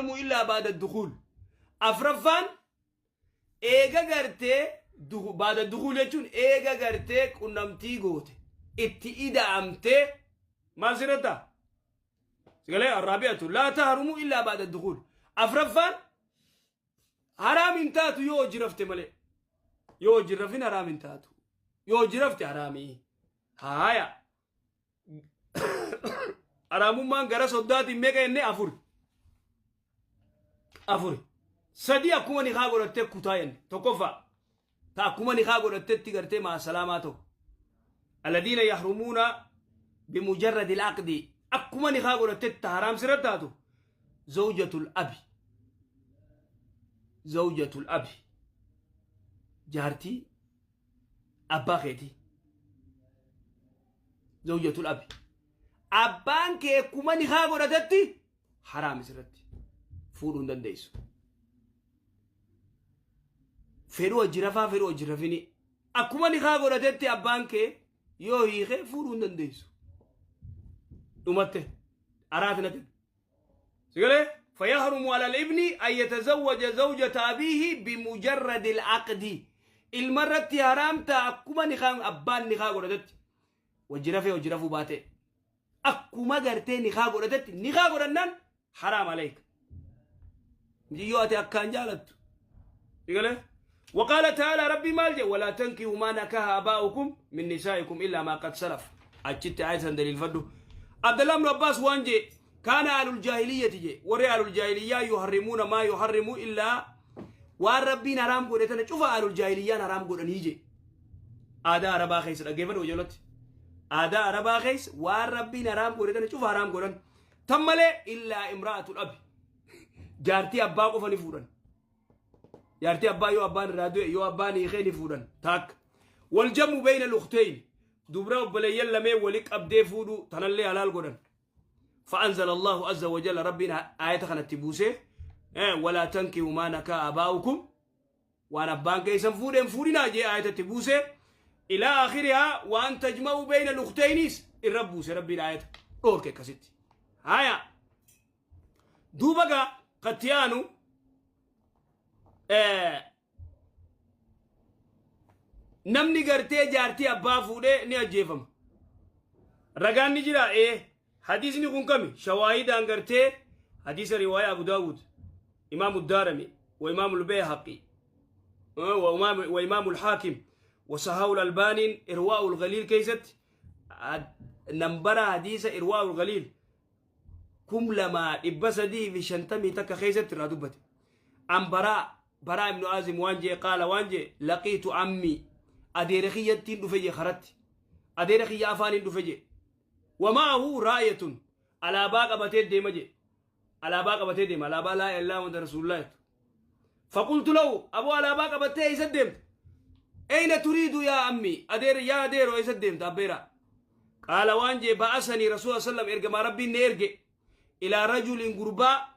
Illaa baada dukuul. Afraffaan eega gartee baada dukuul jechuun eega gartee qunnamtii goote itti ida'amtee maal sirra ta'a? Sigalee arraabi'atu laa tahrumu illaa baada dukuul. Afraffaan haraam hin taatu yoo hojii rafte malee. Yoo hojii rafin haraam hin taatu. Yoo hojii rafte haraamii. Haaya. Haraamummaan gara soddaatiin meeqa jennee afur. Afur. Sadi akkuma nikaa godhattee kutaa jenne. Tokkoffaa. Ta akkuma nikaa godhattetti gartee maasalaamaa ta'u. Aladiina yahrumuuna bimujarradil aqdi. Akkuma nikaa godhattetti ta haraam sirra taatu. Zawjatul abi. Zawjatul abi. Jaartii abbaa keetii. Zawjatul abi. Abbaan kee akkuma nikaa godhatetti haraam isirratti fuudhuu hin dandeessu. Fedhu hojii rafaa fedhu hojii rafini. Akkuma nikaa godhatetti abbaan kee yoo hiike fuudhuu hin dandeessu. Dhumatte araati natti. Sigalee fayahrumu ala al-ibni an yatazawwaja zawjata abiihi bimujarradi al-aqdi. Ilma irratti haraam ta'a akkuma nikaan abbaan nikaa godhatetti. Wajji rafee wajji rafuu baatee. Akkuma gartee nikaa godhatetti nikaa godhannaan haraam aleeka. Yoo ati akkaan jaalattu. Sigalee وقال تعالى ربي مال جي ولا تنكحوا ما نكح آباؤكم من نسائكم إلا ما قد سلف أجت آية دليل فدو عبد الله بن عباس وان جي كان أهل الجاهلية جي وري أهل الجاهلية يحرمون ما يحرم إلا waan rabbiin haraam godhe tana cufa ahlul jaahiliyyaan haraam godhanii je aadaa arabaa keessa dhaggeeffadhu ijoollatti aadaa arabaa keessa waan rabbiin haraam godhe tana cufa haraam godhan tan malee illaa imra'atul abi jaartii abbaa qofa ni fuudhan jaartii abbaa yoo abbaan irraa du'e yoo abbaan hiikee ni fuudhan taakka wal jamu beeyna lukteyn dubra obboleeyyan lameen wali qabdee fuudhuu tanallee halaal godhan فأنزل الله عز وجل ربنا آية كانت تبوسه ولا تنكحوا ما نكح آباؤكم وأنا أبان كيسن فودن فودنا جي آية تبوسه إلى آخرها وأن تجمعوا بين الأختين الرب ربنا آية أورك كست هيا دوبا قتيانو Namni gartee jaartii abbaa fuudhee ni ajjeefama. Ragaan ni jira ee hadiisni kun kami shawaahidaan gartee hadiisa riwaayaa Abu Daawud Imaamu Daarami wa Imaamu Lbayhaqi wa Imaamu Lhaakim wa Sahaawul Albaaniin Irwaa'ul Galiil keessatti nambara hadiisa Irwaa'ul Galiil 2351 keessatti irraa dubbate. An baraa baraa ibnu Aazim waan jee qaala waan jee laqiitu ammi adeera kiyyattiin dhufe jee karatti adeera kiyya afaaniin dhufe jee wamaahu raayatun alaabaa qabatee deema jee alaabaa qabatee deema alaabaa laa ilaaha illaa muhammad rasuulullah jettu faqultu lahu aboo alaabaa qabattee eessa deemta eyna turiidu yaa ammi adeera yaa adeero eessa deemta abbeera qaala waan jee ba'asanii rasuula sallam ergamaa rabbiin na erge ilaa rajulin gurbaa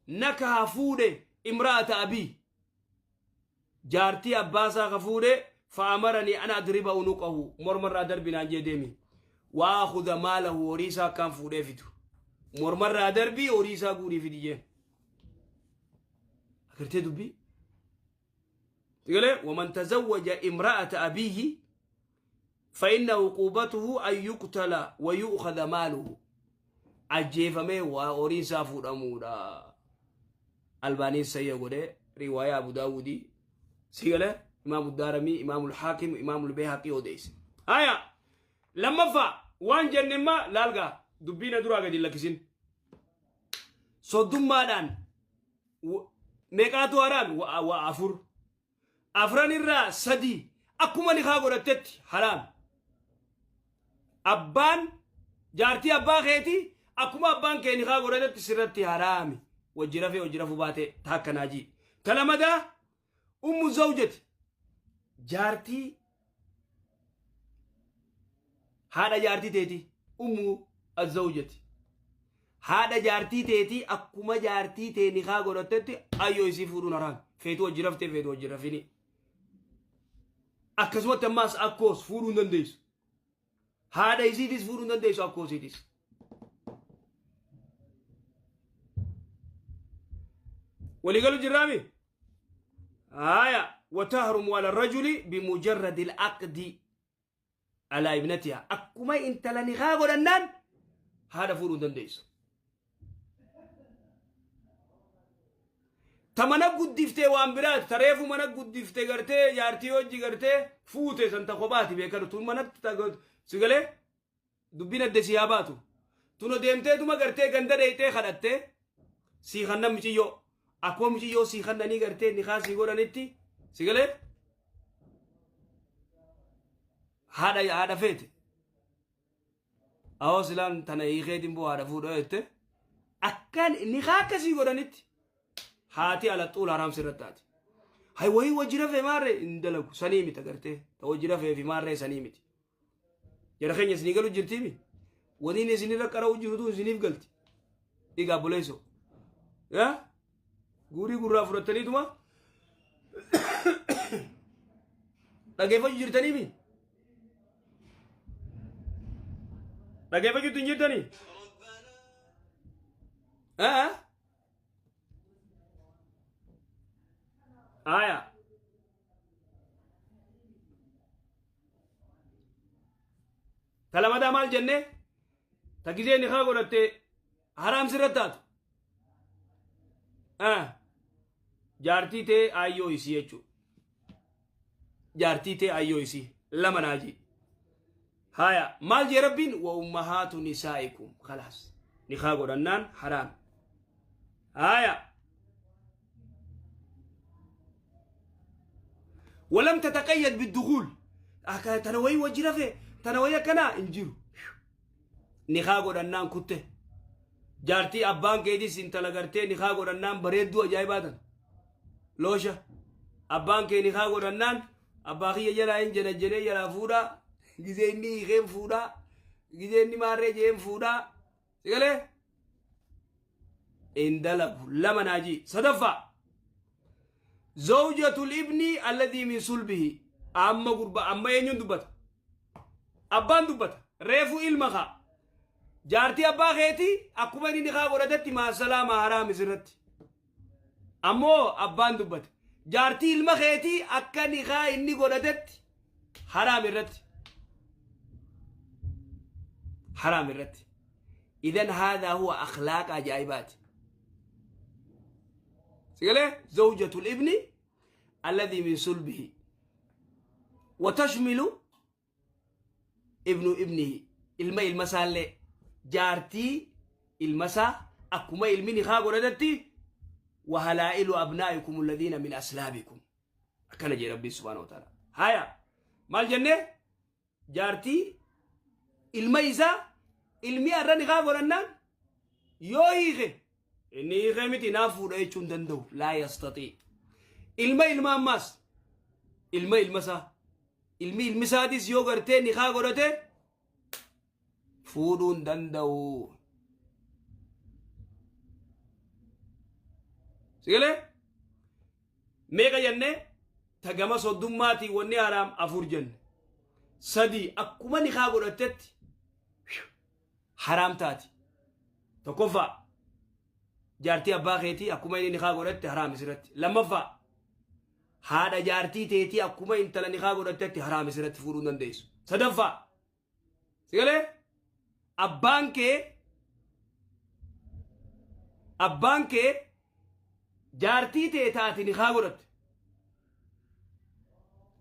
nakaha fuudhe imra'ata abii jaartii abbaasaa ka fuudhe fa'amaranii an adriba unuqahu mormarraa darbi naan jee deemi waakhudha maalahu horii isaa akkaan fuudhee fidu mormarraa darbii horii isaa guurii fidi jeen agartee dubbii Galee waman tazawwaja imra'ata abiihi fa'inna uquubatuhu an yuqtala wa yu'khadha maaluhu ajjeefamee waa horiin isaa fuudhamuudha. Albaaniin sayya godhee riwaayaa Abu Daawudii si galee Imaamu Daaramii Imaamu Haakim Imaamu Bayhaqii odeesse. Haya lammaffaa waan jenne immaa laalgaa dubbii na duraa gadi hin lakkisin. Soddummaadhaan meeqaatu haraami wa afur afran irraa sadii akkuma nikaa godhattetti haraami abbaan jaartii abbaa keetii akkuma abbaan kee nikaa godhatetti sirratti haraami wajji rafee wajji rafuu baate taakka naajii ta lamadaa ummu zawjati jaartii haadha jaartii teetii ummu azawjati haadha jaartii teetii akkuma jaartii tee nikaa godhattetti ayyoo isii fuudhuun haraami feetu wajji raftee feetu wajji rafini akkasumatti ammaas akkoos fuudhuu hin dandeessu haadha isiitis fuudhuu hin dandeessu akkoo isiitis. Walii galu jirraami? Haya, watahrumu ala rajuli bimujarradi al-aqdi ala ibnatiha. Akkuma intala nikaa godhannaan haadha fuudhuu hin dandeessu. Ta mana guddiftee waan biraati. Ta reefu mana guddiftee gartee jaartii hojii gartee fuute san ta kophaati beekadhu. Tun manatti ta si galee dubbiin adda si haa baatu. Tuno deemteetuma gartee ganda dheeyxee kadhattee sii kannan miciyyoo. Akkuma miciyyoo sii kannanii gartee nikaa sii godhanitti si galee haadha feete. Awoo silaan tana hiikeetiin boo haadha fuudha jette akkaan nikaa akkasii godhanitti haati alaxuul haraam sirra taati. Hay wayii wajji rafee maarree hin dalagu sanii miti agartee ta wajji rafee fi maarree sanii miti. Jara keenya isinii galu jirtiimi waniin isinirra qara'u jirutu isiniif galti. Egaa buleessoo. Yaa guurii gurraa fudhattaniituma dhageeffachuu jirtaniimi. Dhageeffachuutti hin jirtanii? Aya. Ta lamadaa maal jenne? Ta gizee nikaa godhatte haraam sirra taatu. Jaartii tee aayyoo isii jechuudha. Jaartii tee ayyoo isii lama naa jee. Haya maal jee Rabbiin? Wa ummahaatu nisaa'ikum. Khalaas, nikaa godhannaan haraam. Haya, walam tataqayyad biddukuul, akka tana wayii wajji rafe tana wayii akkanaa hin jiru. Nikaa godhannaan kutte. Jaartii abbaan keetis intala gartee nikaa godhannaan bareedduu ajaa'ibaa tan loosha abbaan kee nikaa godhannaan abbaa kiyya jalaa hin janajjanee jalaa fuudhaa, gizee inni hiikeen fuudhaa, gizee inni maarree jeen fuudhaa, sigalee hin dalagu. Lama naajii. Sadaffaa, zawjatul ibni alladhii min sulbihi. Amma gurba amma eenyuun dubbata? Abbaan dubbata. Reefu ilma kaa jaartii abbaa keetii akkuma inni nikaa godhatetti maasalaama haraam isirratti. Ammoo abbaan dubbate, jaartii ilma keetii akka nikaa inni godhatetti haraam irratti, haraam irratti. Idan haadhaa huwa akhlaaqa ajaa'ibaati. Sigalee zawjatul ibni alladhii min sulbihi watashmilu ibnu ibnihi, ilma ilma isaallee, jaartii ilma isaa akkuma ilmi nikaa godhatetti. Wahalaa'ilu abnaa'ikum alladhiina min aslaabikum, akkana jee Rabbiin subhaanahu wa ta'ala. Haya, maal jennee? Jaartii ilma isaa, ilmi har'a nikaa godhannaan yoo hiike, inni hiikee miti naaf fuudha jechuu hin danda'u, laa yastaxii. Ilma ilma ammaas ilma ilma isaa, ilmi ilmi isaatis yoo gartee nikaa godhate fuudhuu hin danda'u. Sigalee meeqa jenne? Ta gama soddummaatiin wanni haraam afur jenne. Sadii akkuma nikaa godhattetti haraam taati. Tokkoffaa, jaartii abbaa keetii akkuma inni nikaa godhatte haraam isirratti. Lammaffaa, haadha jaartii teetii akkuma intala nikaa godhattetti haraam isirratti, fuudhuu hin dandeessu. Sadaffaa, sigalee abbaan kee jaartii tee taati nikaa godhatte,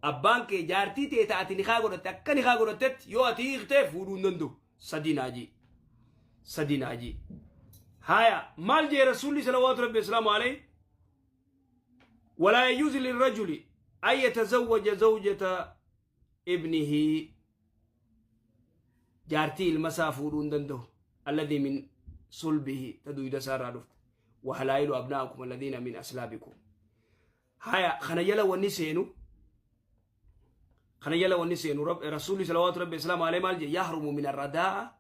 abbaan kee jaartii tee taati nikaa godhatte akka nikaa godhattetti yoo ati hiiktee fuudhuu hin danda'u. Sadii naajii, sadii naajii. Haya, maal jee Rasuulli salawaatu rabbi islaamu alayhi? ولا يجوز للرجل أن يتزوج زوجة ابنه، jaartii ilma isaa fuudhuu hin danda'u، الذي من صلبه، ta duyda isaa irraa dhufte. وحلائل أبنائكم الذين من أصلابكم. Haya, kana jala wanni seenu, kana jala wanni seenu, rasuulli salawaatu rabbi islaamu alayhi maal jedhe? يحرم من الرضاعة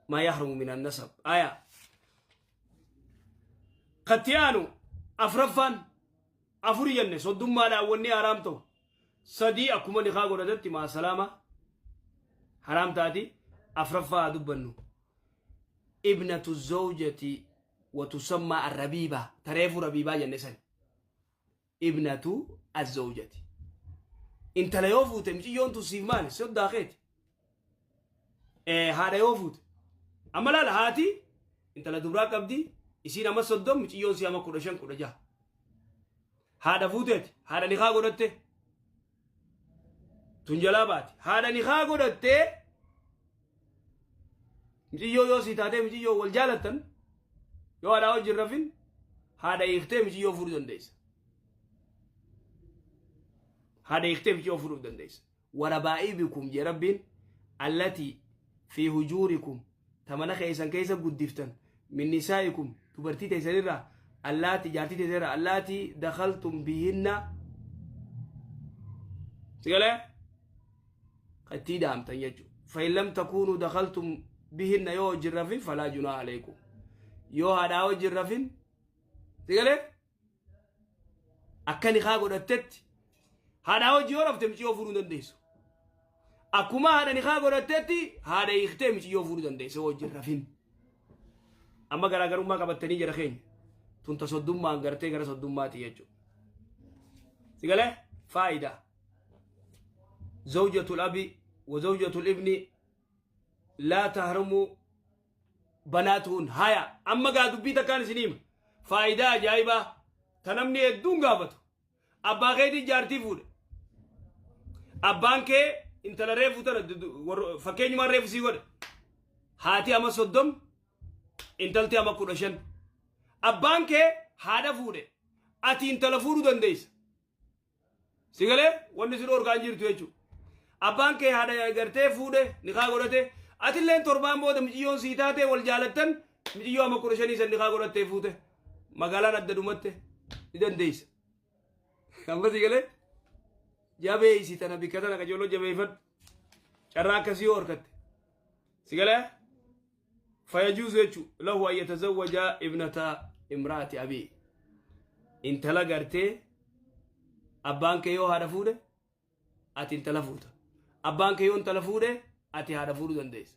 ما يحرم من النسب. Haya, kattiyaanu afraffaan, afuri jenne. Soddummaadhaan wanni haraam ta'u sadii, akkuma nikaa godhatetti maasalaama haraam taati. Afraffaa haa dubbannu, ابنة الزوجة. Watusammaa arrabiibaa tareefuu rabiibaa jenne sani. Ibnatu azzawjati. Intala yoo fuute miciyyoon tun siif maali? Soddaa keeti. Haadha yoo fuute. Amma laala haati intala dubraa qabdi isiin amma 30 miciyyoon si amma 15 16. Haadha fuuteeti haadha nikaa godhatte. Tun jalaa baati. Haadha nikaa godhattee miciyyoo yoo sii taatee miciyyoo wal jaalattan yoo haadhaa wajjin rafin haadha hiiktee miciyyoo fuudhuu dandeessa. Haadha hiiktee miciyyoo fuudhuu dandeessa. Warabaa'ibikum jee Rabbiin allatii fi hujuurikum ta mana keessan keessa guddiftan min nisaa'ikum dubartii teessanirraa allaati jaartii teessanirraa allaati dakhaltum bihinna sigalee itti dhaamtan jechuudha. Fa'in lam takuunuu dakhaltum bihinna yoo wajjin rafin falaa junaa aleekum. Yoo haadhaa wajjin rafin sigalee akka nikaa godhattetti haadhaa wajjin yoo rafte miciyyoo fuudhuu hin dandeessu. Akkuma haadha nikaa godhattetti haadha hiiktee miciyyoo fuudhuu dandeessa yoo wajjin rafin. Amma garaagarummaa qabattanii jara keenya. Tun ta soddummaan gartee gara soddummaati jechuudha. Sigalee faayidaa. Zawjatul abi wa zawjatul ibni laa tahrumu banaatuhun haya amma gaa dubbii takkaan isin hima faayidaa ajaa'ibaa ta namni hedduun gaafatu abbaa keetii jaartii fuudhe abbaan kee intala reefu tana fakkeenyumaan reefu sii godhe haati ama 30 intalti ama 15 abbaan kee haadha fuudhe ati intala fuudhuu dandeessa. Si galee wanni si dhoorkaa hin jirtu jechuudha. Abbaan kee haadha gartee fuudhe nikaa godhate atilleen torbaan booda miciyyoon sii taate wal jaalattan miciyyoo amma 15 san nikaa godhattee fuute magaalaan adda dhumatte ni dandeessa. Amma si galee jabeessi tana bikka tana qajeeloo jabeeffadhu carraa akkasii yoo horkatte. Si galee fayajuuzu jechuudha lahu an yatazawwaja ibnata imraati abii intala gartee abbaan kee yoo haadha fuudhe ati intala fuuta abbaan kee yoo intala fuudhe ati haadha fuudhuu dandeessa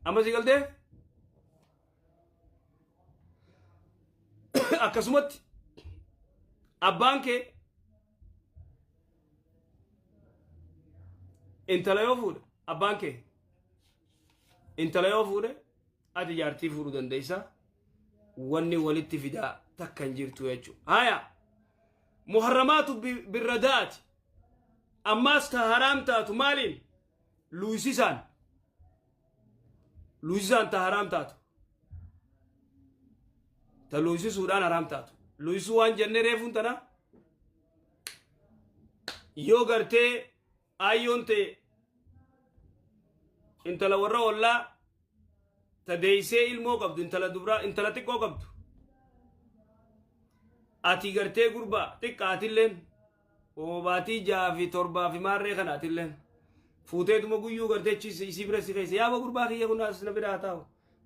amma si galtee akkasumatti abbaan kee intala yoo fuudhe abbaan kee intala yoo fuudhe ati jaartii fuudhuu dandeessa wanni walitti fidaa takka hin jirtu jechuudha. Haya muharramaatu birradaati ammaas ta haraam taatu maaliin luusisaan luusisaan ta haraam taatu ta luusisuudhaan haraam taatu luusisuu waan jennee reefuun tana yoo gartee aayyoon tee intala warra ollaa ta deeysee ilmoo qabdu intala dubraa intala xiqqoo qabdu ati gartee gurbaa xiqqa atilleen baatii 6 fi 7 fi maarree kana atilleen fuuteetuma guyyuu gartee isii bira si keessa yaaba gurbaa kiyya kun as na bira haa taa'u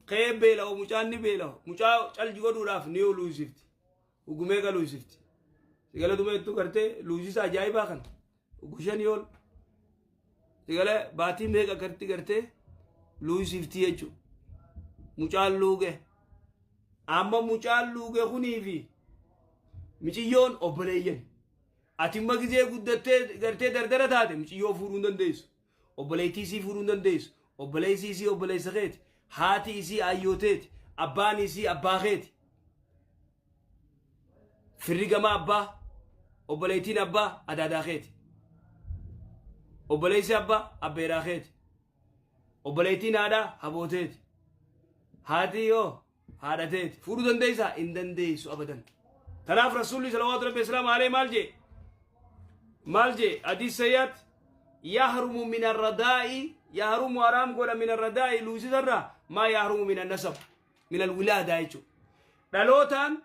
kee beela'u mucaan ni beela'u mucaa calji godhuudhaaf ni luusifti Ugumee ga luusifti. Sigala duma hedduu gartee luusisa ajaa'ibaa kana. Ugu shanii ol. Sigala baatii meeqa akkatti gartee luusifti jechuudha. Mucaan luuge. Amma mucaan luuge kunii fi miciyyoon obboleeyyan. Ati imma gizee guddattee gartee dardara taate miciyyoo fuudhuu hin dandeessu. Obboleettii isii fuudhuu hin dandeessu. Obboleessi isii obboleessa keeti. Haati isii aayyoo teeti. Abbaan isii abbaa keeti. Firri gama abbaa, obboleettiin abbaa adaadaa keeti. Obboleessi abbaa abbeeraa keeti. Obboleettiin haadhaa habooteeti. Haati yoo haadha teeti. Fuudhuu dandeessaa? Hin dandeessu abadan. Kanaaf Rasuulli salawaatu rabbi islaam alee maal jee? Maal jee? Hadiis sayyaatti yahrumu min arradaa'i yahrumu haraam godha min arradaa'i luusisarraa maa yahrumu min annasab min alwilaadaa jechuudha. Dhalootaan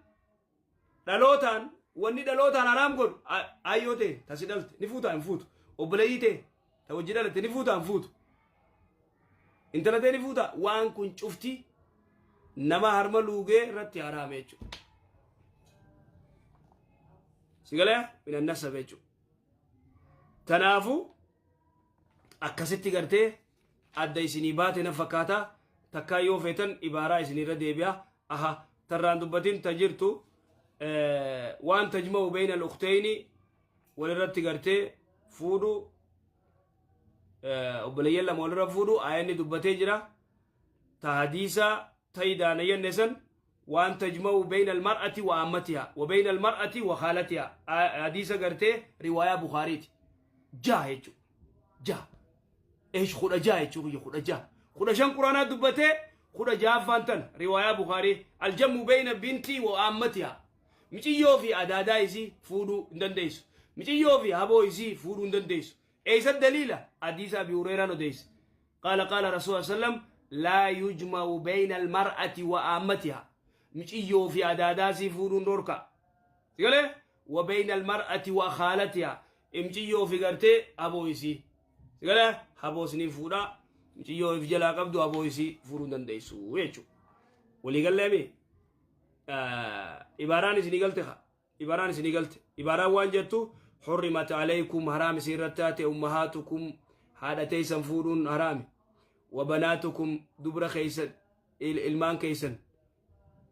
dhalootaan wanni dhalootaan haraam godhu aayyoo ta'e tasi dhalte ni fuutaa hin fuutu obboleeyyii ta'e ta wajji dhalatte ni fuutaa hin fuutu intala ta'e ni fuutaa waan kun cufti nama harma luugee irratti haraame jechuudha. Sigalee minan nasab jechuudha. Kanaafuu akkasitti gartee adda isinii baate na fakkaata. Takkaa yoo feetan ibaaraa isinirra deebi'a. Aha, tarraan dubbatin ta jirtu waan tajma'u bayna al-ukhtayni walirratti gartee fuudhu, obboleeyyan lama walirra fuudhu aayanni dubbatee jira. Ta hadiisa ta'idaana jenne san waan tajma'u bayna al-mar'ati wa ammatiha wa bayna al-mar'ati wa khaalatiha, hadiisa gartee riwaayaa Bukhaariiti. Jaha jechuudha. Jaha. Eesh, 16 jechuu kiyya, 16. 15 quraanaa dubbatee, 16ffaan tan riwaayaa Bukaarii, aljamu beeyna bintii wa aammatiha. Miciyyoo fi adaadaa isii fuudhuu hin dandeessu. Miciyyoo fi haboo isii fuudhuu hin dandeessu. Eessa daliila? Hadiisa Abi Hureeraan odeesse. Qaala qaala Rasuul sallam laa yujma'u beeyna almar'ati wa aammatiha. Miciyyoo fi adaadaa isii fuudhuun dhorka. Sigalee? Wa beeyna almar'ati wa khaalatiha. Miciyyoo fi gartee haboo isii. Sigalee? Haboo isinii fuudhaa. Miciyyoo if jalaa qabdu haboo isii fuudhuu hin dandeessu jechuudha. Walii galleemi? Ibaaraan isinii galte haa. Ibaaraan isinii galte. Ibaaraan waan jettu: حرمت عليكم, haraam isin irratti taate, أمهاتكم, haadha teessan fuudhuun haraami, وبناتكم, dubra keeysan, ilmaan keeysan,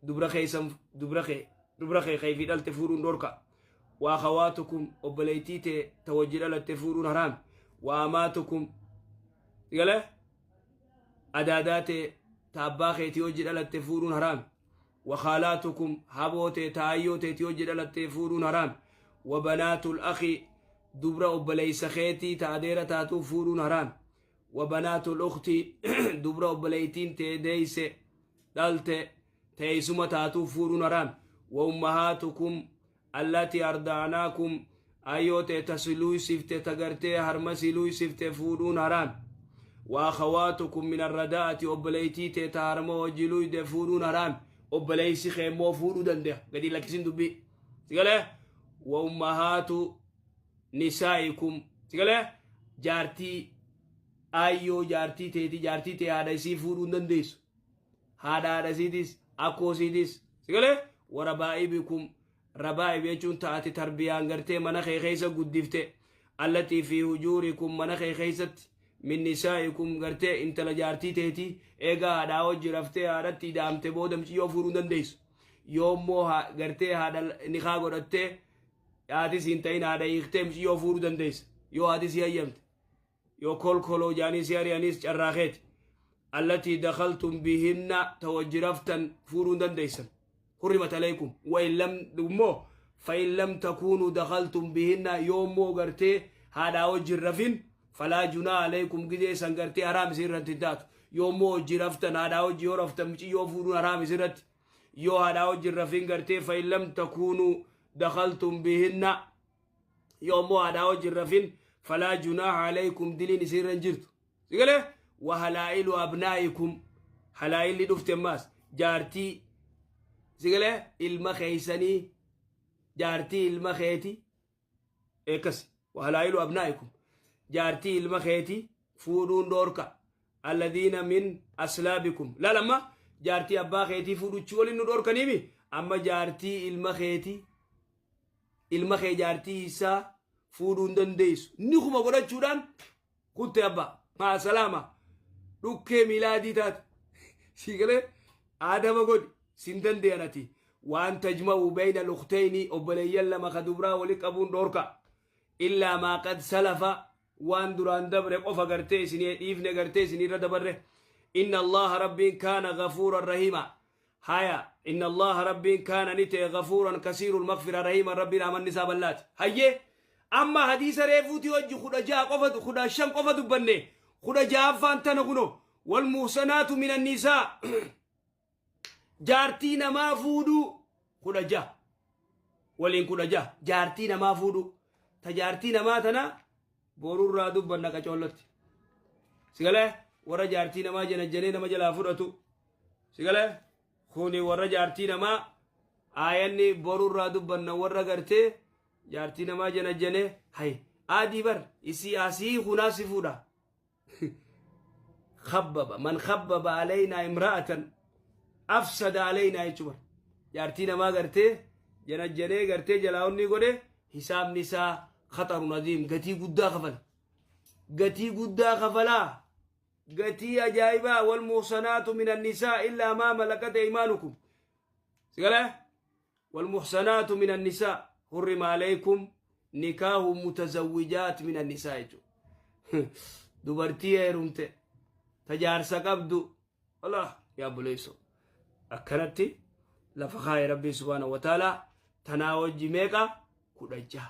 dubra keeysan, dubra kee, dubra kee keeyfii dhalte fuudhuun dhorka, وأخواتكم, obboleeytii tee ta wajji dhalatte fuudhuun haraami, وعماتكم, gale adaadaa tee ta abbaa keetii wajji dhalatte fuudhuun haraami, وخالاتكم, haboo tee ta ayyoo teetii wajji dhalatte fuudhuun haraami, وبنات الأخ, dubra obboleeysa keetii ta adeera taatuu fuudhuun haraami, وبنات الأخت, dubra obboleeytiin tee deeyse dhalte teeysuma taatuu fuudhuun haraami, وأمهاتكم اللاتي أرضعناكم, ayyoo tee ta si luysifte, ta gartee harma si luysifte fuudhuun haraami, وأخواتكم من الرضاعة, obboleeytii tee ta harma wajji luyde fuudhuun haraami. Obboleeysi kee immoo fuudhuu danda'a, gadi lakkisin dubbii sigalee. وأمهات نسائكم, sigalee, jaartii ayyoo jaartii teeti, jaartii tee haadha isii fuudhuu hin dandeessu, haadha haadha isiitis, akkoo isiitis, sigalee. وربائبكم, ربائب jechuun ta'ati tarbiyaan gartee mana kee keessa guddifte, اللاتي في حجوركم, mana kee keessatti, من نسائكم, gartee intala jaartii teeti eegaa haadhaa wajji raftee haadhatti ida'amte booda muciyyoo fuudhuu hin dandeessu. Yoommoo gartee haadha nikaa godhattee haati siin ta'in haadha hiiktee muciyyoo fuudhuu dandeessa, yoo haati si hayyamte. Yoo kolkoloo jaanii si ari'anis carraa keeti. اللاتي دخلتم بهن, ta wajji raftan fuudhuu hin dandeessan. حرمت عليكم وإن لم immoo فإن لم تكونوا دخلتم بهن, yoommoo gartee haadhaa wajjin rafin, فلا جناح عليكم, gidee san gartee haraam isin irratti hin taatu. Yoommoo wajji raftan, haadhaa wajji yoo raftan, muciyyoo fuudhuun haraam isin irratti. Yoo haadhaa wajjin rafin gartee فإن لم تكونوا دخلتم بهن, yoommoo haadhaa wajjin rafin, فلا جناح عليكم, diliin isin irra hin jirtu. Sigalee? وحلائل أبنائكم, halaa'illi dhufte ammaas jaartii, sigalee, ilma keeysanii, jaartii ilma keeti akkas. وحلائل أبنائكم, jaartii ilma keeti fuudhuun dhoorka, الذين من أصلابكم. Laal, amma jaartii abbaa keetii fuudhuchi waliin nu dhoorkaniimi. Amma jaartii ilma keeti, ilma kee jaartii isaa fuudhuu hin dandeessu. Ni kuma godhachuudhaan kutte abbaa maa salaama dhukkee miilaadii taate, siigalee, aadama godhi sin dandeeyan ati. وأن تجمعوا بين الأختين, obboleeyyan lama ka dubraa wali qabuun dhoorka, إلا ما قد سلف, waan duraan dabre qofa gartee isinii dhiifne, gartee isinirra dabarre. إن الله, rabbiin, كان غفورا رحيما. Haya, إن الله, rabbiin, كان, ni ta'e, غفورا, كثير المغفرة, رحيما, rabbiin amanni isaa bal'aati. Hayyee, amma hadiisa reefuutii wajji 16 qofa, 15 qofa dubbanne, 16ffaan tana kuno: والمحصنات من النساء, jaartii namaa fuudhuu. 16 waliin 16, jaartii namaa fuudhuu. Ta jaartii namaa tana borurraa dubbanna qacoollotti, sigalee. Warra jaartii namaa janajjanee nama jalaa fudhatu, sigalee, kuni warra jaartii namaa aayanni borurraa dubbanna. Warra gartee jaartii namaa janajjanee hay aadii bar isii asii kunaa si fuudha. خبب من خبب علينا امرأة أفسد علينا jechuu bar. Jaartii namaa gartee janajjanee gartee jalaa onni godhe, hisaabni isaa خطر عظيم, gatii guddaa kafala, gatii guddaa kafalaa. Gatii ajaa'ibaa wal muhsanaatu min annisaa illaa maa malakat aymaanukum. Sigalee wal muhsanaatu min annisaa hurrima alaykum nikaahu mutazawwijaat min annisaa jechuudha. Dubartii heerumte tajaarsa qabdu Allah yaa obboleessoo akkanatti lafa kaa'e Rabbiin subhaanahu wa ta'aalaa tanaa wajji meeqa 16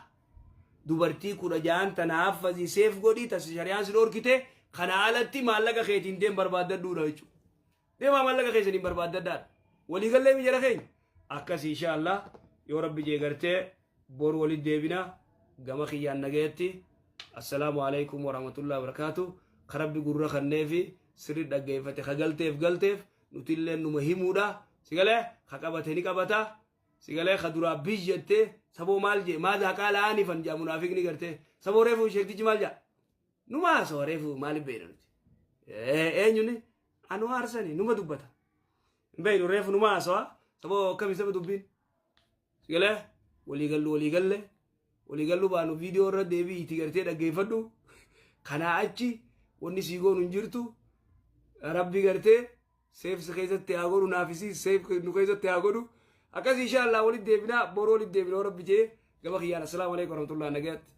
dubartii 16n tana haffazii seef godhii tasi shari'aan si dhorkite kana alatti maallaqa keetiin deem barbaaddadhuudha jechuudha. Deemaa maallaqa keessaniin barbaaddadhaadha. Waliigallee mi jara keenya akkas insha Allah yoo Rabbi jee gartee boru walitti deebina gama kiyyaan nagayatti. Assalaamu alaikum warahmatullahi wabarakaatu. Ka Rabbi gurra kanneefi sirri dhaggeeffate ka galteef galteef nutillee numa himuudha. Si galee ka qabate ni qabata. Si galee ka duraa bish jettee saboo maal jee maal haqaa la'aanifan jaa munaafiqni gartee saboo reefu sheektichi maal jaa numa haasawa reefu maaliif beeyna nuti eenyuni anu aarsani numa dubbata hin beeynu reefu numa haasawa saboo akkami saba dubbiin. Si galee walii gallu walii galle walii gallu baanu viidiyoo irra deebii itti gartee dhaggeeffadhu. Kanaa achi wanni sii goonu hin jirtu. Rabbi gartee seef si keessatti haa godhu naafisi seef nu keessatti haa godhu. Akkas insha Allah walitti deebinaa boruu walitti deebinaa Rabbi jee gama kiyyaan assalaamu alaikum warahmatullahi nagayaatti.